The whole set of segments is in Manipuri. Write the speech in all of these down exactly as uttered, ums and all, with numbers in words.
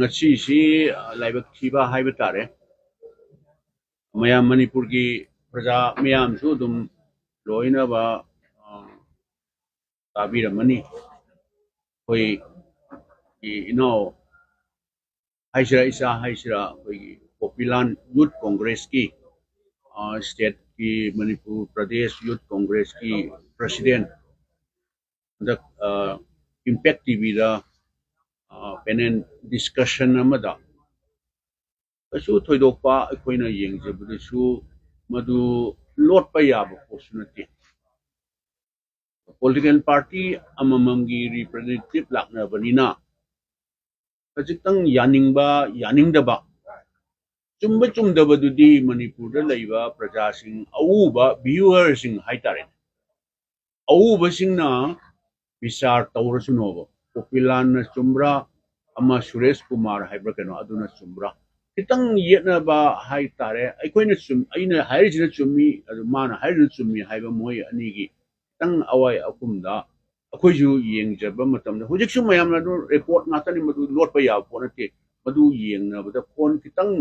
ꯉꯁꯤꯁꯤ, ꯑ, ꯂꯥꯏꯕꯛ ꯊꯤꯕ ꯍꯥꯏꯕ ꯇꯥꯔꯦ꯫ ꯃꯌꯥꯝ, ꯃꯅꯤꯄꯨꯔꯒꯤ ꯄ꯭ꯔꯖꯥ ꯃꯌꯥꯝꯁꯨ ꯑꯗꯨꯝ ꯂꯣꯏꯅꯕ, ꯑ, ꯇꯥꯕꯤꯔꯝꯃꯅꯤ꯫ ꯑꯩꯈꯣꯏꯒꯤ ꯏꯅꯥꯎ ꯍꯥꯏꯁꯤꯔꯥ, ꯏꯆꯥ ꯍꯥꯏꯁꯤꯔꯥ, ꯑꯩꯈꯣꯏꯒꯤ ꯄꯣꯄꯤꯂꯥꯟ ꯌꯨꯠ ꯀꯣꯡꯒ꯭ꯔꯦꯁꯀꯤ, ꯑ, ꯁ꯭ꯇꯦꯠꯀꯤ, ꯃꯅꯤꯄꯨꯔ ꯄ꯭ꯔꯗꯦꯁ ꯌꯨꯠ ꯀꯣꯡꯒ꯭ꯔꯦꯁꯀꯤ ꯄ꯭ꯔꯁꯤꯗꯦꯟ, ꯍꯟꯗꯛ, ꯑ, ꯏꯝꯄꯦꯛ ꯇꯤꯚꯤꯗ, ꯑ, ꯄꯦꯅꯦꯜ ꯗꯤꯁꯀꯁꯟ ꯑꯃꯗ ꯀꯩꯁꯨ ꯊꯣꯏꯗꯣꯛꯄ ꯑꯩꯈꯣꯏꯅ ꯌꯦꯡꯖꯕꯗꯁꯨ ꯃꯗꯨ ꯂꯣꯠꯄ ꯌꯥꯕ ꯄꯣꯠꯁꯨ ꯅꯠꯇꯦ꯫ ꯄꯣꯂꯤꯇꯤꯀꯦꯜ ꯄꯥꯔꯇꯤ ꯑꯃꯃꯝꯒꯤ ꯔꯤꯄ꯭ꯔꯖꯦꯟꯇꯦꯇꯤꯚ ꯂꯥꯛꯅꯕꯅꯤꯅ ꯈꯖꯤꯛꯇꯪ ꯌꯥꯅꯤꯡꯕ, ꯌꯥꯅꯤꯡꯗꯕ, ꯆꯨꯝꯕ ꯆꯨꯝꯗꯕꯗꯨꯗꯤ ꯃꯅꯤꯄꯨꯔꯗ ꯂꯩꯕ ꯄ꯭ꯔꯖꯥꯁꯤꯡ, ꯑꯎꯕ ꯚ꯭ꯌꯨꯋꯔꯁꯤꯡ ꯍꯥꯏꯇꯥꯔꯦ, ꯑꯎꯕꯁꯤꯡꯅ ꯕꯤꯆꯥꯔ ꯇꯧꯔꯁꯅꯣꯕ꯫ ꯄꯣꯄꯤꯂꯥꯟꯅ ꯆꯨꯝꯕ꯭ꯔꯥ, ꯑꯃ ꯁꯨꯔꯦꯁ ꯀꯨꯃꯥꯔ ꯍꯥꯏꯕ꯭ꯔꯥ ꯀꯩꯅꯣ, ꯑꯗꯨꯅ ꯆꯨꯝꯕ꯭ꯔꯥ? ꯈꯤꯇꯪ ꯌꯦꯠꯅꯕ ꯍꯥꯏꯇꯥꯔꯦ꯫ ꯑꯩꯈꯣꯏꯅ ꯆꯨꯝ-, ꯑꯩꯅ ꯍꯥꯏꯔꯤꯁꯤꯅ ꯆꯨꯝꯃꯤ, ꯑꯗꯨ ꯃꯥꯅ ꯍꯥꯏꯔꯤꯁꯤꯅ ꯆꯨꯝꯃꯤ ꯍꯥꯏꯕ ꯃꯣꯏ ꯑꯅꯤꯒꯤ ꯈꯤꯇꯪ ꯑꯋꯥꯏ ꯑꯀꯨꯝꯗ ꯑꯩꯈꯣꯏꯁꯨ ꯌꯦꯡꯖꯕ ꯃꯇꯝꯗ, ꯍꯧꯖꯤꯛꯁꯨ ꯃꯌꯥꯝꯅ ꯑꯗꯨ ꯔꯤꯄꯣꯔꯠ ꯉꯥꯛꯇꯅꯤ, ꯃꯗꯨ ꯂꯣꯠꯄ ꯌꯥꯕ ꯄꯣꯠ ꯅꯠꯇꯦ꯫ ꯃꯗꯨ ꯌꯦꯡꯅꯕꯗ ꯐꯣꯟ ꯈꯤꯇꯪ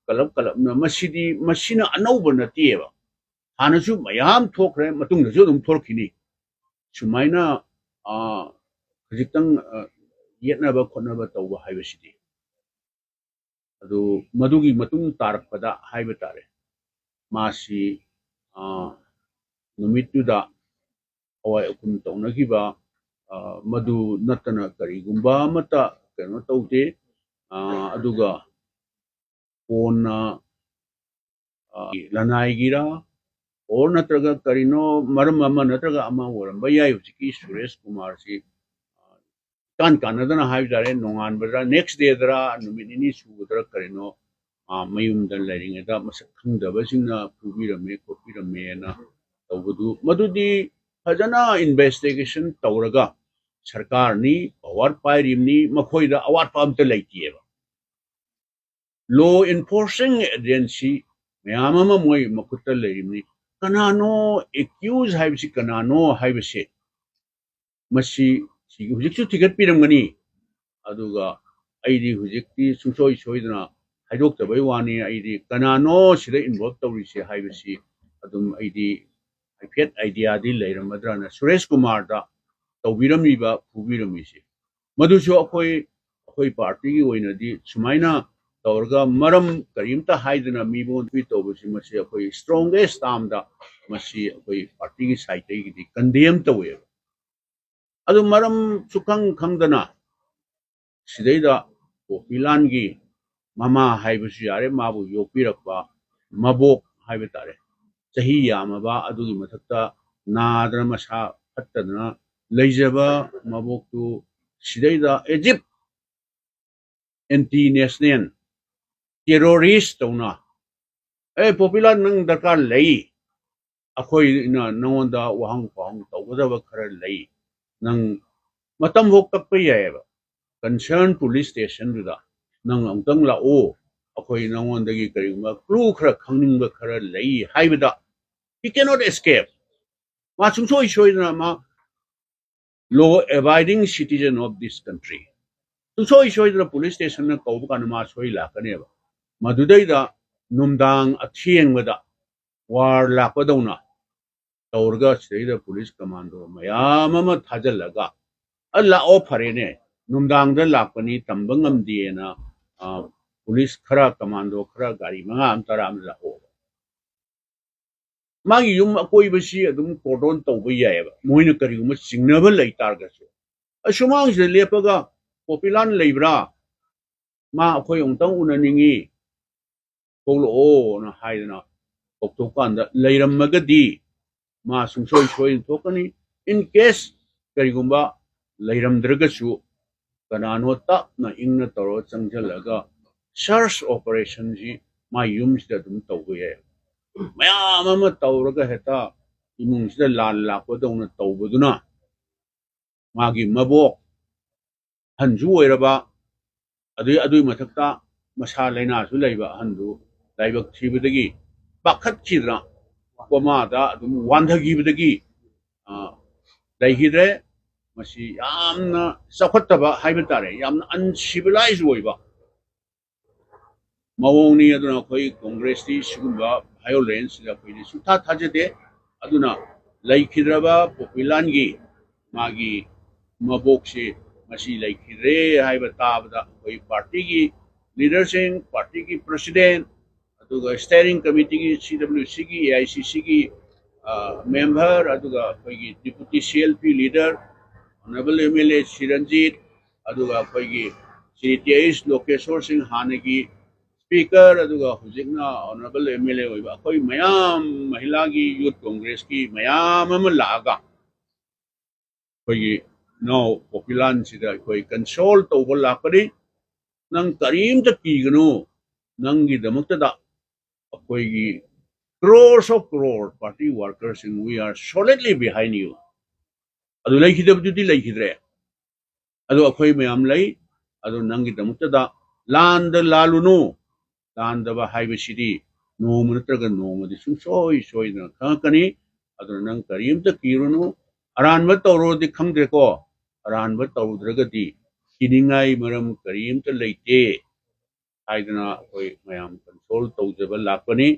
ꯀꯂꯞ ꯀꯂꯞꯅ, ꯃꯁꯤꯗꯤ, ꯃꯁꯤꯅ ꯑꯅꯧꯕ ꯅꯠꯇꯦꯕ꯫ ꯍꯥꯟꯅꯁꯨ ꯃꯌꯥꯝ ꯊꯣꯛꯈ꯭ꯔꯦ, ꯃꯇꯨꯡꯗꯁꯨ ꯑꯗꯨꯝ ꯊꯣꯛꯂꯛꯈꯤꯅꯤ꯫ ꯁꯨꯃꯥꯏꯅ, ꯑ, ꯈꯖꯤꯛꯇꯪ, ꯑ, ꯌꯦꯠꯅꯕ ꯈꯣꯠꯅꯕ ꯇꯧꯕ ꯍꯥꯏꯕꯁꯤꯗꯤ꯫ ꯑꯗꯨ ꯃꯗꯨꯒꯤ ꯃꯇꯨꯡ ꯇꯥꯔꯛꯄꯗ ꯍꯥꯏꯕ ꯇꯥꯔꯦ, ꯃꯥꯁꯤ, ꯑ, ꯅꯨꯃꯤꯠꯇꯨꯗ ꯑꯋꯥꯏ ꯑꯈꯨꯝ ꯇꯧꯅꯈꯤꯕ, ꯑ, ꯃꯗꯨ ꯅꯠꯇꯅ ꯀꯔꯤꯒꯨꯝꯕ ꯑꯃꯠꯇ ꯀꯩꯅꯣ ꯇꯧꯗꯦ꯫ ꯑ, ꯑꯗꯨꯒ ꯀꯣꯟꯅ, ꯑ, ꯂꯅꯥꯏꯒꯤꯔ ꯑꯣꯔ ꯅꯠꯇ꯭ꯔꯒ ꯀꯔꯤꯅꯣ, ꯃꯔꯝ ꯑꯃ ꯅꯠꯇ꯭ꯔꯒ ꯑꯃ ꯑꯣꯏꯔꯝꯕ ꯌꯥꯏ꯫ ꯍꯧꯖꯤꯛꯀꯤ ꯁꯨꯔꯦꯁ ꯀꯨꯃꯥꯔꯁꯤ, ꯑ, ꯏꯀꯥꯟ ꯀꯥꯟꯅꯗꯅ ꯍꯥꯏꯕ ꯇꯥꯔꯦ, ꯅꯣꯡꯉꯥꯟꯕꯗ, ꯅꯦꯛꯁ ꯗꯦꯗꯔ, ꯅꯨꯃꯤꯠ ꯅꯤꯅꯤ ꯁꯨꯕꯗꯔ ꯀꯔꯤꯅꯣ, ꯑ, ꯃꯌꯨꯝꯗ ꯂꯩꯔꯤꯉꯩꯗ ꯃꯁꯛ ꯈꯪꯗꯕꯁꯤꯡꯅ ꯐꯨꯕꯤꯔꯝꯃꯦ ꯈꯣꯠꯄꯤꯔꯝꯃꯦꯅ ꯇꯧꯕꯗꯨ, ꯃꯗꯨꯗꯤ ꯐꯖꯅ ꯏꯟꯚꯦꯁꯇꯤꯒꯦꯁꯟ ꯇꯧꯔꯒ, ꯁꯔꯀꯥꯔꯅꯤ, ꯄꯋꯥꯔ ꯄꯥꯏꯔꯤꯕꯅꯤ, ꯃꯈꯣꯏꯗ ꯑꯋꯥꯠꯄ ꯑꯝꯇ ꯂꯩꯇꯦꯕ꯫ ꯂꯣ ꯏꯟꯐꯣꯔꯁꯤꯡ ꯑꯦꯖꯦꯟꯁꯤ ꯃꯌꯥꯝ ꯑꯃ ꯃꯣꯏ ꯃꯈꯨꯠꯇ ꯂꯩꯔꯤꯕꯅꯤ꯫ ꯀꯅꯥꯅꯣ ꯑꯦꯀ꯭ꯌꯨꯖ ꯍꯥꯏꯕꯁꯤ, ꯀꯅꯥꯅꯣ ꯍꯥꯏꯕꯁꯦ, ꯃꯁꯤ ꯁꯤꯒꯤ ꯍꯧꯖꯤꯛꯁꯨ ꯊꯤꯒꯠꯄꯤꯔꯝꯒꯅꯤ꯫ ꯑꯗꯨꯒ ꯑꯩꯗꯤ ꯍꯧꯖꯤꯛꯇꯤ ꯁꯨꯡꯁꯣꯏ ꯁꯣꯏꯗꯅ ꯍꯥꯏꯗꯣꯛꯇꯕꯩ ꯋꯥꯅꯤ꯫ ꯑꯩꯗꯤ ꯀꯅꯥꯅꯣ ꯁꯤꯗ involve ꯇꯧꯔꯤꯁꯦ ꯍꯥꯏꯕꯁꯤ ꯑꯗꯨꯝ ꯑꯩꯗꯤ ꯍꯥꯏꯐꯦꯠ idea ꯗꯤ ꯂꯩꯔꯝꯃꯗ꯭ꯔꯅ꯫ ꯁꯨꯔꯦꯁ ꯀꯨꯃꯥꯔꯗ ꯇꯧꯕꯤꯔꯝꯃꯤꯕ, ꯐꯨꯕꯤꯔꯝꯃꯤꯁꯦ, ꯃꯗꯨꯁꯨ ꯑꯩꯈꯣꯏ, ꯑꯩꯈꯣꯏ party ꯒꯤ ꯑꯣꯏꯅꯗꯤ ꯁꯨꯃꯥꯏꯅ ꯇꯧꯔꯒ ꯃꯔꯝ ꯀꯔꯤꯝꯇ ꯍꯥꯏꯗꯅ ꯃꯤꯉꯣꯟꯗ ꯇꯧꯕꯁꯤ, ꯃꯁꯤ ꯑꯩꯈꯣꯏ strongest term ꯗ ꯃꯁꯤ ꯑꯩꯈꯣꯏ party ꯒꯤ side ꯇꯒꯤꯗꯤ condemn ꯇꯧꯋꯦꯕ꯫ ꯑꯗꯨ ꯃꯔꯝ ꯁꯨꯈꯪ ꯈꯪꯗꯅ ꯁꯤꯗꯩꯗ ꯄꯣꯄꯤꯂꯥꯟꯒꯤ ꯃꯃꯥ ꯍꯥꯏꯕꯁꯨ ꯌꯥꯔꯦ, ꯃꯥꯕꯨ ꯌꯣꯛꯄꯤꯔꯛꯄ ꯃꯕꯣꯛ ꯍꯥꯏꯕ ꯇꯥꯔꯦ, ꯆꯍꯤ ꯌꯥꯝꯃꯕ, ꯑꯗꯨꯒꯤ ꯃꯊꯛꯇ ꯅꯥꯗꯅ ꯃꯁꯥ ꯐꯠꯇꯗꯅ ꯂꯩꯖꯕ ꯃꯕꯣꯛꯇꯨ ꯁꯤꯗꯩꯗ as if anti national terrorist ꯇꯧꯅ, "ꯑꯦ ꯄꯣꯄꯤꯂꯥꯟ, ꯅꯪ ꯗꯔꯀꯥꯔ ꯂꯩ, ꯑꯩꯈꯣꯏꯅ ꯅꯉꯣꯟꯗ ꯋꯥꯍꯪ ꯄꯥꯎꯍꯪ ꯇꯧꯒꯗꯕ ꯈꯔ ꯂꯩ, ꯅꯪ ꯃꯇꯝ ꯐꯥꯎ ꯀꯛꯄ ꯌꯥꯏꯑꯕ, concern police station ꯗꯨꯗ ꯅꯪ ꯑꯃꯨꯛꯇꯪ ꯂꯥꯛꯎ, ꯑꯩꯈꯣꯏ ꯅꯉꯣꯟꯗꯒꯤ ꯀꯔꯤꯒꯨꯝꯕ clue ꯈꯔ ꯈꯪꯅꯤꯡꯕ ꯈꯔ ꯂꯩ" ꯍꯥꯏꯕꯗ he cannot escape꯫ ꯃꯥ ꯁꯨꯡꯁꯣꯏ ꯁꯣꯏꯗꯅ ꯃꯥ law abiding citizen of this country꯫ ꯁꯨꯡꯁꯣꯏ ꯁꯣꯏꯗꯅ police station ꯅ ꯀꯧꯕ ꯀꯥꯟꯗ ꯃꯥ ꯁꯣꯏ ꯂꯥꯛꯀꯅꯦꯕ꯫ ꯃꯗꯨꯗꯩꯗ ꯅꯨꯡꯗꯥꯡ ꯑꯊꯦꯡꯕꯗ war ꯂꯥꯛꯄꯗꯧꯅ ꯇꯧꯔꯒ ꯁꯤꯗꯩꯗ police commando ꯃꯌꯥꯝ ꯑꯃ ꯊꯥꯖꯤꯜꯂꯒ, "ꯑ, ꯂꯥꯛꯑꯣ, ꯐꯔꯦꯅꯦ, ꯅꯨꯡꯗꯥꯡꯗ ꯂꯥꯛꯄꯅꯤ, ꯇꯝꯕ ꯉꯝꯗꯦꯅ, ꯑ, police ꯈꯔ, commando ꯈꯔ, ꯒꯥꯔꯤ ꯃꯉꯥ ꯑꯃ, ꯇꯔꯥ ꯑꯃ ꯂꯥꯛꯑꯣ"꯫ ꯃꯥꯒꯤ ꯌꯨꯝ ꯑꯀꯣꯏꯕꯁꯤ ꯑꯗꯨꯝ cordon ꯇꯧꯕ ꯌꯥꯏꯑꯕ, ꯃꯣꯏꯅ ꯀꯔꯤꯒꯨꯝꯕ ꯆꯤꯡꯅꯕ ꯂꯩ ꯇꯥꯔꯒꯁꯨ꯫ ꯑꯁꯨꯃꯥꯡꯁꯤꯗ ꯂꯦꯞꯄꯒ "ꯄꯣꯄꯤꯂꯥꯟ ꯂꯩꯕ꯭ꯔꯥ? ꯃꯥ ꯑꯩꯈꯣꯏ ꯑꯃꯨꯛꯇꯪ ꯎꯅꯅꯤꯡꯉꯤ, ꯊꯣꯛꯂꯛꯑꯣꯅ" ꯍꯥꯏꯗꯅ ꯀꯧꯊꯣꯛꯀꯥꯟꯗ ꯂꯩꯔꯝꯃꯒꯗꯤ ꯃꯥ ꯁꯨꯡꯁꯣꯏ ꯁꯣꯏꯗꯅ ꯊꯣꯛꯀꯅꯤ꯫ In case ꯀꯔꯤꯒꯨꯝꯕ ꯂꯩꯔꯝꯗ꯭ꯔꯒꯁꯨ ꯀꯅꯥꯅꯣ ꯇꯞꯅ ꯏꯪꯅ ꯇꯧꯔꯒ ꯆꯪꯁꯤꯜꯂꯒ search operation ꯁꯤ ꯃꯥꯏ ꯌꯨꯝꯁꯤꯗ ꯑꯗꯨꯝ ꯇꯧꯕ ꯌꯥꯏ꯫ ꯃꯌꯥꯝ ꯑꯃ ꯇꯧꯔꯒ ꯍꯦꯛꯇ ꯏꯃꯨꯡꯁꯤꯗ ꯂꯥꯟ ꯂꯥꯛꯄꯗꯧꯅ ꯇꯧꯕꯗꯨꯅ ꯃꯥꯒꯤ ꯃꯕꯣꯛ, ꯑꯍꯟꯁꯨ ꯑꯣꯏꯔꯕ, ꯑꯗꯨꯏ, ꯑꯗꯨꯏ ꯃꯊꯛꯇ ꯃꯁꯥ ꯂꯥꯏꯅꯥꯁꯨ ꯂꯩꯕ ꯑꯍꯟꯗꯨ ꯂꯥꯏꯕꯛ ꯊꯤꯕꯗꯒꯤ ꯄꯥꯈꯠꯈꯤꯗꯅ coma ꯗ ꯑꯗꯨꯝ ꯋꯥꯟꯊꯈꯤꯕꯗꯒꯤ, ꯑ, ꯂꯩꯈꯤꯗ꯭ꯔꯦ꯫ ꯃꯁꯤ ꯌꯥꯝꯅ ꯆꯥꯎꯈꯠꯇꯕ ꯍꯥꯏꯕ ꯇꯥꯔꯦ, ꯌꯥꯝꯅ ꯑꯟꯁꯤꯚꯤꯂꯥꯏꯖ ꯑꯣꯏꯕ ꯃꯑꯣꯡꯅꯤ꯫ ꯑꯗꯨꯅ ꯑꯩꯈꯣꯏ ꯀꯣꯡꯒ꯭ꯔꯦꯁꯇꯤ ꯁꯤꯒꯨꯝꯕ ꯚꯥꯏꯑꯣꯂꯦꯟꯁꯁꯤꯗ ꯑꯩꯈꯣꯏꯗꯤ ꯁꯨꯡꯊꯥ ꯊꯥꯖꯗꯦ꯫ ꯑꯗꯨꯅ ꯂꯩꯈꯤꯗ꯭ꯔꯕ ꯄꯣꯄꯤꯂꯥꯟꯒꯤ ꯃꯥꯒꯤ ꯃꯕꯣꯛꯁꯤ ꯃꯁꯤ ꯂꯩꯈꯤꯗ꯭ꯔꯦ ꯍꯥꯏꯕ ꯇꯥꯕꯗ ꯑꯩꯈꯣꯏ ꯄꯥꯔꯇꯤꯒꯤ ꯂꯤꯗꯔꯁꯤꯡ, ꯄꯥꯔꯇꯤꯒꯤ ꯄ꯭ꯔꯁꯤꯗꯦꯟ, ꯑꯗꯨꯒ ꯁ꯭ꯇꯦꯔꯤꯡ ꯀꯃꯤꯇꯤꯒꯤ, ꯁꯤ ꯗꯕ꯭ꯂꯤꯎ ꯁꯤꯒꯤ, ꯑꯦ ꯑꯥꯏ ꯁꯤ ꯁꯤꯒꯤ ꯃꯦꯝꯕꯔ, ꯑꯗꯨꯒ ꯑꯩꯈꯣꯏꯒꯤ deputy C L P leader, honourable M L A Siranjit, ꯑꯗꯨꯒ ꯑꯩꯈꯣꯏꯒꯤ ꯁ꯭ꯔꯤ ꯇꯤ ꯑꯩꯆ ꯂꯣꯀꯦꯁꯣꯔ ꯁꯤꯡ, ꯍꯥꯟꯅꯒꯤ ꯁ꯭ꯄꯤꯀꯔ, ꯑꯗꯨꯒ ꯍꯧꯖꯤꯛꯅ ꯑꯣꯅꯔꯦꯕꯜ ꯑꯦꯝ ꯑꯦꯜ ꯑꯦ ꯑꯣꯏꯕ, ꯑꯩꯈꯣꯏ ꯃꯌꯥꯝ, ꯃꯍꯤꯂꯥꯒꯤ ꯌꯨꯠ ꯀꯣꯡꯒ꯭ꯔꯦꯁꯀꯤ ꯃꯌꯥꯝ ꯑꯃ ꯂꯥꯛꯑꯒ ꯑꯩꯈꯣꯏꯒꯤ ꯏꯅꯥꯎ ꯄꯣꯄꯤꯂꯥꯟꯁꯤꯗ ꯑꯩꯈꯣꯏ ꯀꯟꯁꯣꯜ ꯇꯧꯕ ꯂꯥꯛꯄꯅꯤ꯫ ꯅꯪ ꯀꯔꯤꯝꯇ ꯀꯤꯒꯅꯨ, ꯅꯪꯒꯤꯗꯃꯛꯇꯗ ꯑꯩꯈꯣꯏꯒꯤ crores of crore party workers ꯁꯤꯡ, we are solidly behind you꯫ ꯑꯗꯨ ꯂꯩꯈꯤꯗꯕꯗꯨꯗꯤ ꯂꯩꯈꯤꯗ꯭ꯔꯦ, ꯑꯗꯨ ꯑꯩꯈꯣꯏ ꯃꯌꯥꯝ ꯂꯩ꯫ ꯑꯗꯨ ꯅꯪꯒꯤꯗꯃꯛꯇꯗ ꯂꯥꯟꯗ ꯂꯥꯜꯂꯨꯅꯨ꯫ ꯂꯥꯟꯗꯕ ꯍꯥꯏꯕꯁꯤꯗꯤ ꯅꯣꯡꯃ ꯅꯠꯇ꯭ꯔꯒ ꯅꯣꯡꯃꯗꯤ ꯁꯨꯡꯁꯣꯏ ꯁꯣꯏꯗꯅ ꯈꯪꯉꯛꯀꯅꯤ꯫ ꯑꯗꯨꯅ ꯅꯪ ꯀꯔꯤꯝꯇ ꯀꯤꯔꯨꯅꯨ꯫ ꯑꯔꯥꯟꯕ ꯇꯧꯔꯨꯔꯗꯤ ꯈꯪꯗ꯭ꯔꯦꯀꯣ, ꯑꯔꯥꯟꯕ ꯇꯧꯗ꯭ꯔꯒꯗꯤ ꯀꯤꯅꯤꯡꯉꯥꯏ ꯃꯔꯝ ꯀꯔꯤꯝꯇ ꯂꯩꯇꯦ ꯍꯥꯏꯗꯅ ꯑꯩꯈꯣꯏ ꯃꯌꯥꯝ ꯀꯟꯁꯣꯜ ꯇꯧꯖꯕ ꯂꯥꯛꯄꯅꯤ꯫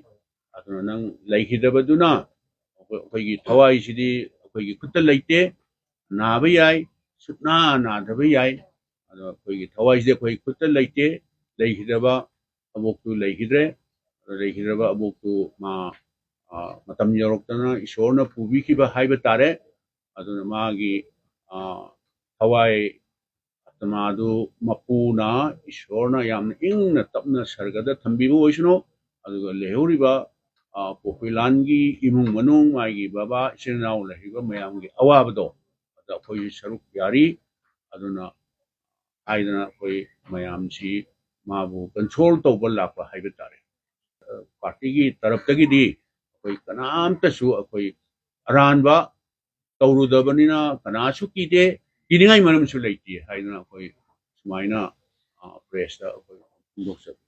ꯑꯗꯨꯅ ꯅꯪ ꯂꯩꯈꯤꯗꯕꯗꯨꯅ ꯑꯩꯈꯣꯏ, ꯑꯩꯈꯣꯏꯒꯤ ꯊꯋꯥꯏꯁꯤꯗꯤ ꯑꯩꯈꯣꯏꯒꯤ ꯈꯨꯠꯇ ꯂꯩꯇꯦ꯫ ꯅꯥꯕ ꯌꯥꯏ, ꯁꯨꯛꯅꯥ ꯅꯥꯗꯕ ꯌꯥꯏ, ꯑꯗꯣ ꯑꯩꯈꯣꯏꯒꯤ ꯊꯋꯥꯏꯁꯤꯗꯤ ꯑꯩꯈꯣꯏ ꯈꯨꯠꯇ ꯂꯩꯇꯦ꯫ ꯂꯩꯈꯤꯗꯕ ꯑꯕꯣꯛꯇꯨ ꯂꯩꯈꯤꯗ꯭ꯔꯦ꯫ ꯑꯗꯣ ꯂꯩꯈꯤꯗ꯭ꯔꯕ ꯑꯕꯣꯛꯇꯨ ꯃꯥ, ꯑ, ꯃꯇꯝ ꯌꯧꯔꯛꯇꯅ ꯏꯁꯣꯔꯅ ꯄꯨꯕꯤꯈꯤꯕ ꯍꯥꯏꯕ ꯇꯥꯔꯦ꯫ ꯑꯗꯨꯅ ꯃꯥꯒꯤ, ꯑ, ꯊꯋꯥꯏ ꯑꯥꯇꯃꯥꯗꯨ ꯃꯄꯨꯅ, ꯏꯁꯣꯔꯅ ꯌꯥꯝꯅ ꯏꯪꯅ ꯇꯞꯅ ꯁꯔꯒꯗ ꯊꯝꯕꯤꯕ ꯑꯣꯏꯁꯅꯨ꯫ ꯑꯗꯨꯒ ꯂꯩꯍꯧꯔꯤꯕ, ꯑ, ꯄꯣꯄꯤꯂꯥꯟꯒꯤ ꯏꯃꯨꯡ ꯃꯅꯨꯡ, ꯃꯥꯒꯤ ꯕꯕꯥ, ꯏꯆꯤꯟ ꯏꯅꯥꯎ ꯂꯩꯔꯤꯕ ꯃꯌꯥꯝꯒꯤ ꯑꯋꯥꯕꯗꯣ ꯑꯗ ꯑꯩꯈꯣꯏꯁꯨ ꯁꯔꯨꯛ ꯌꯥꯔꯤ꯫ ꯑꯗꯨꯅ ꯍꯥꯏꯗꯅ ꯑꯩꯈꯣꯏ ꯃꯌꯥꯝꯁꯤ ꯃꯥꯕꯨ ꯀꯟꯁꯣꯜ ꯇꯧꯕ ꯂꯥꯛꯄ ꯍꯥꯏꯕ ꯇꯥꯔꯦ꯫ ꯑ, ꯄꯥꯔꯇꯤꯒꯤ ꯇꯔꯞꯇꯒꯤꯗꯤ ꯑꯩꯈꯣꯏ ꯀꯅꯥꯝꯇꯁꯨ ꯑꯩꯈꯣꯏ ꯑꯔꯥꯟꯕ ꯇꯧꯔꯨꯗꯕꯅꯤꯅ ꯀꯅꯥꯁꯨ ꯀꯤꯗꯦ, ꯀꯤꯅꯤꯡꯉꯥꯏ ꯃꯔꯝꯁꯨ ꯂꯩꯇꯦ ꯍꯥꯏꯗꯅ ꯑꯩꯈꯣꯏ ꯁꯨꯃꯥꯏꯅ, ꯑ, ꯄ꯭ꯔꯦꯁꯇ ꯑꯩꯈꯣꯏ ꯐꯣꯡꯗꯣꯛꯆꯕꯅꯤ꯫